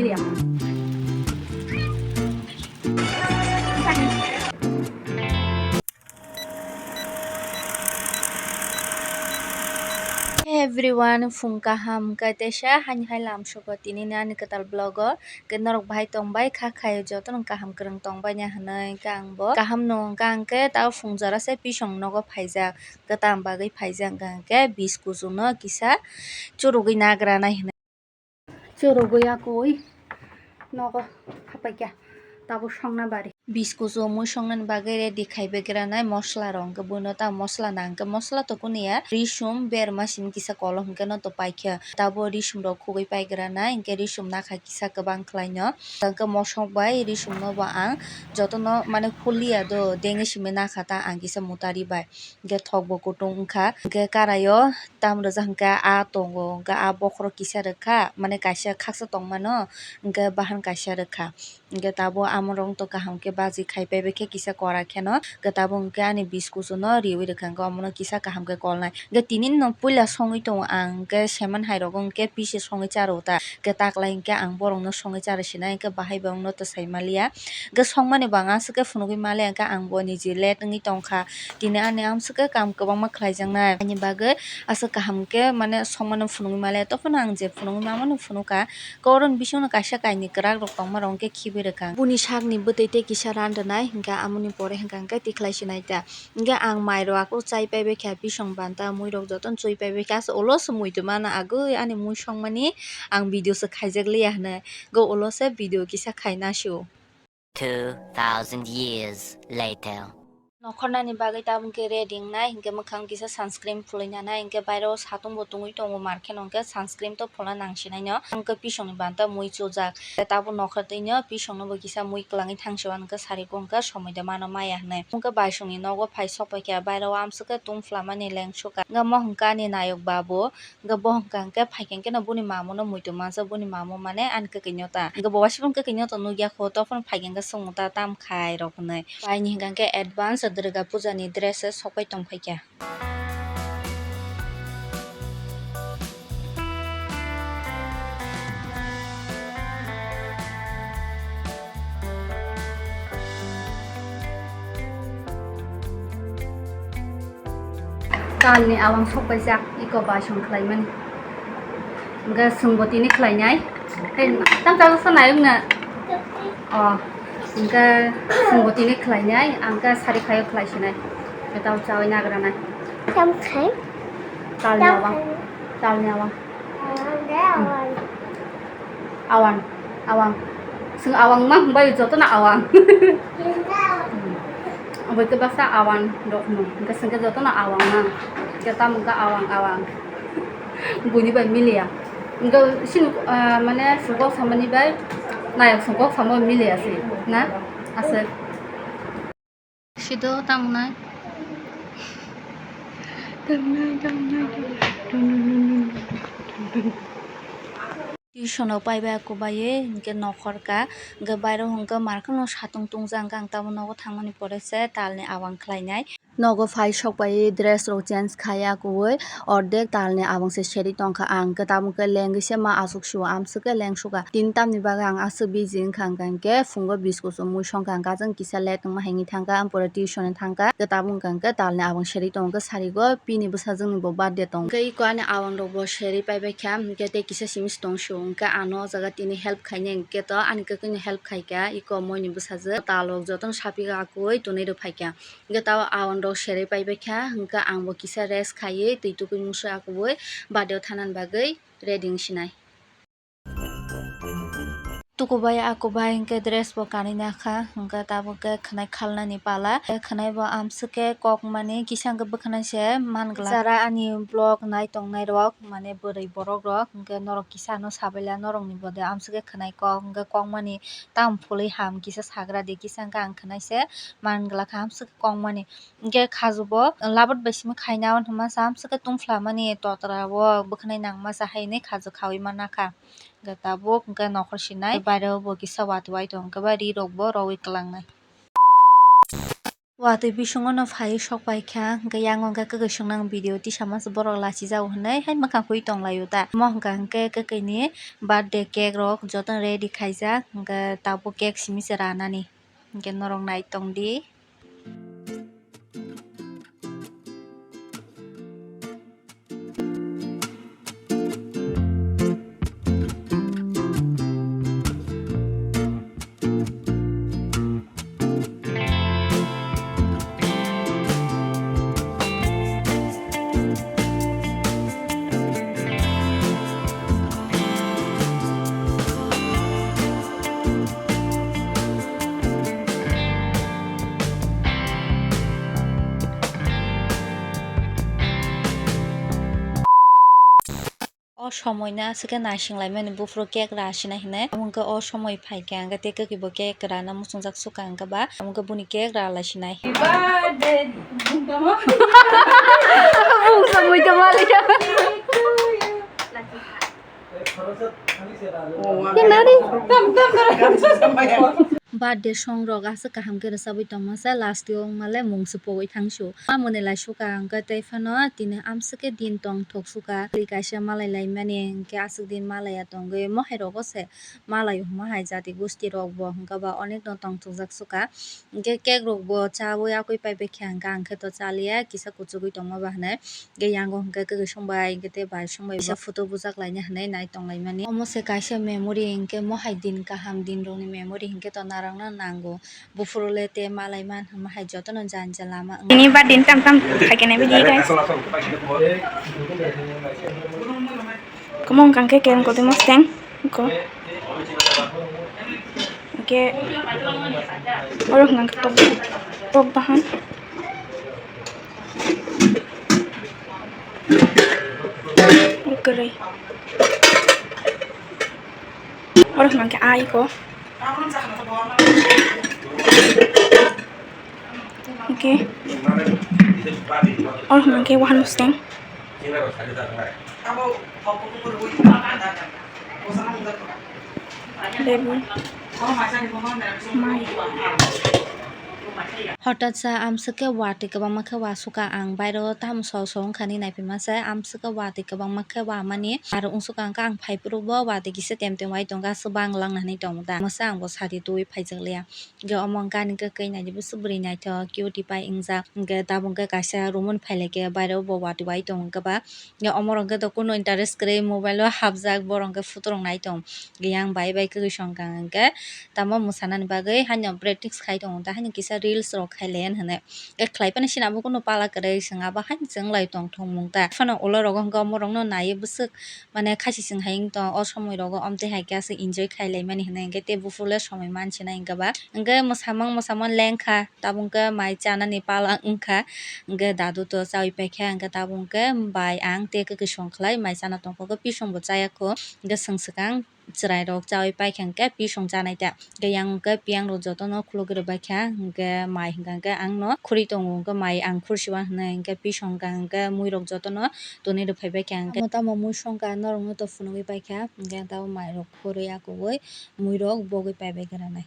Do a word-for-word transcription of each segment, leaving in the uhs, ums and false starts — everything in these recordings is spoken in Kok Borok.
Hey everyone, phung kaham khe teisa haini hai lamsugo tini ani kwtal vlog o. Khe norok bahai tongbai kha khai jotono kaham kwrwng tongbai ya hwnwi khe ang bo kaham no wngkha, ang khe tao phung jora se pisong nogo phaijak, kwtam bagwi phaijak, hwnkha hwnkhe bis kuchuk no kisa churugwi nagra nai hwnwi. Churugwi yakui nogo khapaikha tabuk songna bari. Bis kuchuk mui songnani bagwi ready khaibai gra nai mosla rok, hwnkhe buino ta mosla nang khe mosla to kunu ya, risum berma simi kisa kolok hwnkhe no to paikha. Tabuk risum rok khugwi paigra nai, hwnkhe risum nakha kisa kwbang khlaino. Hwnkhe mosok bai risum no bo ang jotono mane hulia do dengwi simi nakha ta ang kisa mutari bai. Hwnkhe thok bo kutung wngkha. Hwnkhe karai o tam rijak hwnkhe a tongo, hwnkhe a bokhorok kisa rwkha, mane kaisa khaksa tongmano, hwnkhe bahan kaisa rwkha. Hwnkhe tabuk amorok to kaham khe baji khai paibai khe kisa kora kheno, hwnkhe tabuk hwnkhe ani bis kuchuk no riwi rwkha, hwnkhe omono kisa kaham khe kolnai. Hwnkhe tini no puila songwi tongo ang, hwnkhe seman hai rogo hwnkhe pise songwi cha rw ta, hwnkhe taklai hwnkhe ang borok no songwi cha rw sinai, hwnkhe bahai bo wngno to sai maliya. Hwnkhe songmani bo ang aswk khe phunugwi maliya, hwnkhe ang bo niji late wngwi tongkha. Tini ani amswk khe kam kwbangma khlaijaknai, ani bagwi aswk kaham khe mane songmano phunugwi maliya, tophano ang je phunugwi mamano phunukha. Khe oro ni bisingo kaisa kainwi kwrak rok tongma rok hwnkhe khibwi rwkha. Buni sakni bwtwi tei kisa ran rwnai, hwnkhe amoni pore hwnkha hwnkhe tikhlai sinai ta. Hwnkhe ang mai rok akwk chai paibai kha, bisong banta mui rok jotono chui paibai kha, aswk ulo se mui twi mano agwi ani mui songmani ang video se khaijak liya hwnwi. Go ulo se video kisa khaina sio. Two thousand years later. Nokhornani bagwi tabuk khe ready wngnai, hinkhe mwkhang kisa sunscreen phulwi nanai, hinkhe bairo satung bo tungwi tongo, markhe no hinkhe sunscreen to phulna nang sinai no. Hinkhe pisongni banta mui chujak, tabuk nokhor twi no pisongno bo kisa mui kwlangwi thang se uankhe sari khe somoi de mano maya hinwi. Hinkhe baisongni nogo phai sok paikha, bairo amswk khe tungphla mani leng sukha, hinkhe mohon khe ani nayok babu. Hwnkhe bo hwnkha hwnkhe phaikha hwnkhe no boni mamo no muitu manjak, boni mamo mane ani kwkwi no ta. Hwnkhe bo waisa boni kwkwi no to nukya kho, tophor phaikha hwnkhe swngmung ta tam khai rok hinwi. Pai ni hwnkha hwnkhe advance Durga puja ni dress se sokpai tongphaikha. Talni awang sok paijak, iko bai song khlaimani. Hwnkhe chwngbo tini khlainai. Hei, tam chajak sa nai wngna. O, hwnkhe chwngbo tini khlainai, ang khe sari khaio khlai sinai. Hwnkhe tamo chaui nagranai. Tam khai? Talni Tam awang. khai. Talni awang. Awang, awang. Chwng awang ma hwnbai jotono awang. Obo khe baksa awang rok hwno. Hwnkhe chwng khe jotono awang ma. Khe tamo khe awang, awang. Buini bai miliya. Hwnkhe chini, ah, mane chwng kok samani bai nayok chwng kok samo miliya se, na? Aswk. Sido tangnai. Tangnai, tangnai, tangnai. Tuition rok paibai kubaiwi, hinkhe nokhor ka, hinkhe bairo hinkhe markheno satung tungja, hinkhe ang tabuk nogo thangmani pore se talni awang khlainai. Nogo phai sok pai dress rok change khai akui, ordek talni awang se seri tongkha ang, hinkhe tabuk khe lengwi se ma aswk sio, amswk khe leng suka. Tini tamni bagwi ang aswk busy wngkha, hinkhe phungo biscuit chumui songkha, hinkhe ajang kisa late wngma hengwi thangkha, ampore tuition thangkha, hinkhe tabuk wngkha hinkhe talni awang seri tongo, hinkhe sarigo pini bwsajwkni bo birthday tongo. Hinkhe iko ani awang rok bo seri paibai kha, hinkhe tei kisa simi se tong sio, hinkhe ano o jaga tini help khainai, hinkhe to ani kwkhwino help khaikha, iko moini bwsajwk tal rok jotono saphi akui tonwi rw phaikha. Hinkhe tao awang rok seri paibai kha, hinkhe ang bo kisa rest khaiwi twi tukui mungsa akubui birthday o thanani bagwi ready wngsinai. Tukubai akubai hinkhe dress bo kanwi nakha, hinkhe tabuk khe khwnai khalnani pala. Khwnai bo amswk khe kokmani kisa hinkhe bwkhwnai se man glak. Jara ani vlog nai tongnai rok, mane bwrwi borok rok, hinkhe norok kisa ano sabaila norokni bode amswk khe khwnai kok, hinkhe kokmani tamo phulwi ham kisa sagra di, kisa hinkhe ang khwnai se man glak kha amswk khe kokmani. Hinkhe khajubo labat bai simi khaina o hwnma sa amswk khe tungphlamani totra o bwkhwnai nangma sa hai hinwi khaju khaui ma nakha. Hinkhe tabuk hinkhe nokhor sinai baire o bo kisa watwi wai tong khe ba ri rok bo rowi kwlangnai. Watwi bisingo no phai sok pai kha, hwnkhe yango hwnkhe kwkwi swngnang video tisa masa borok lachi jago hinwi hai mwkhang kwi tong laio ta. Omo hwnkha hwnkhe kwkwi ni birthday cake rok jotono ready khaijak, hwnkhe tabuk cake simi se ranani, hwnkhe norok nai tong di. O somoi no aswk khe naising laimani buphuru cake ra sina hinwi. Abo hwnkhe o somoi phaikha hwnkhe tei kwkwi bo cake rana muchungjak sukha hwnkhe ba, abo hwnkhe buni cake ra lai sinai. Bung samui tongma le. Birthday song rok aswk kaham khe rwchabwi tongma se, last o wngma le mung se pogwi thangsu. Mamoni lai sukha hwnkhe tei phano tini amswk khe din tongthok sukha. Twi kaisa malai laimani hwnkhe aswk din malaiya tongwi mohai rogo se malai hwnma hai jati gosti rok bo hwnkhe ba onek no tongthokjak sukha. Hwnkhe cake rok bo chawi yakwi paibai khe hwnkhe ang khe to chaliya kisa kuchugwi tongma ba hwnwi. Hwnkhe yango hwnkhe kwkwi song bai hwnkhe tei bai song bai kisa photo bujak laina hwnwi nai tong laimani. Omo se kaisa memory hwnkhe mohai din kaham din rokni memory hwnkhe to narwkna nango. Buphuru le tei malai man hwnma hai jotono janja lama wng. Ini ba din tam tam khaikhe nai bidi guys. Kwmwng hwnkha khe kereng kotorma steng ko. Hwnkhe oro hwnkha khe tok, tok bahan. Kwrwi. Oro hwnkha khe ai ko. Hwnkhe oro hwnkha khe wahan bwswtang. Lebu. Mai. Hotat sa amswk khe watwi kwbangma khe wasukha ang bairo tamo so so wngkha hinwi naiphima se amswk khe watwi kwbangma khe wamani aro wngsukha hwnkhe ang phaiphuru bo watwi kisa tem tem wai tongkha aswk bang langna hinwi tongda mwsa ang bo sadi twiwi phaijak liya. Hwnkhe omo hwnkhe ani khe kwi naidi bwswk bwrwi naithok cute pai wngjak hwnkhe tabuk hwnkhe kaisa room-o phailaikhe bairo bo watwi wai tongkha ba. Hwnkhe omorok hwnkhe to kunu interest kwrwi mobile-o hapjak borok hwnkhe photo rok nai tong. Yang bai bai kwkwi songkha hwnkhe tamo mwsanani bagwi haino practice khai tongo ta haino kisa reels rok khai lai hwnwi. Khe khlai phano chini abo kunu pala kwrwi chwng abo haino chwng lai tong thung mung ta. Phano ulo rogo hwnkhe omorokno naiwi bwswk mane khasi chwng hai wng tong o somoi rogo omtwi hai khe aswk enjoy khai lai mani hwnwi hwnkhe tei buphuru le somoi mansinai hwnkhe ba. Hwnkhe mwsamang mwsamang lengkha. Tabuk hwnkhe mai chanani pala wngkha, hwnkhe dadu to chawi paikha, hwnkhe tabuk hwnkhe bai ang tei kwkwi song khlai mai chana tongkha, hwnkhe pisong bo chaya kho, hwnkhe chwng swkang chwrai rok chawi paikha, hwnkhe pisong chanai ta, hwnkhe yang hwnkhe piyang rok jotono khulugwi rwbaikha, hwnkhe mai hwnkha hwnkhe ang no khuri tongo, hwnkhe mai ang khursiwa hwnwi hwnkhe pisong hwnkha hwnkhe mui rok jotono tonwi rwphaibaikha, hwnkhe tamo tamo mui songkha norokno to phunugwi paikha, hwnkhe tabuk mai rok khurwi akugwi mui rok bogwi paibai granai.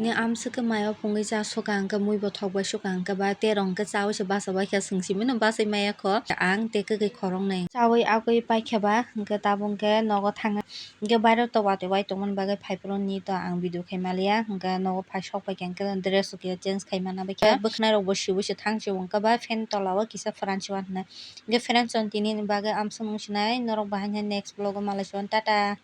Ni amswk khe maya phungwi cha suka hwnkhe mui bo thok bai suka hwnkhe ba terong hwnkhe chawi se bacha bai kha, swng simi no bachai maya kho ang tei kwkhwi khoroknwi. Chawi agwi paikha ba hwnkhe tabuk hwnkhe nogo thangna hwnkhe bairo to watwi wai tongmani bagwi phaiphuru ni to ang video khai maliya hwnkhe nogo phai sok pai kha hwnkhe dress rok change khai mana bai kha bwkhnai rok bo siwi se thang se hwnkhe ba fan tola o kisa pran se wan hwnwi hwnkhe friends chwng tini ni bagwi amswk nung sinai norok bahai next vlog o malai se wan tata.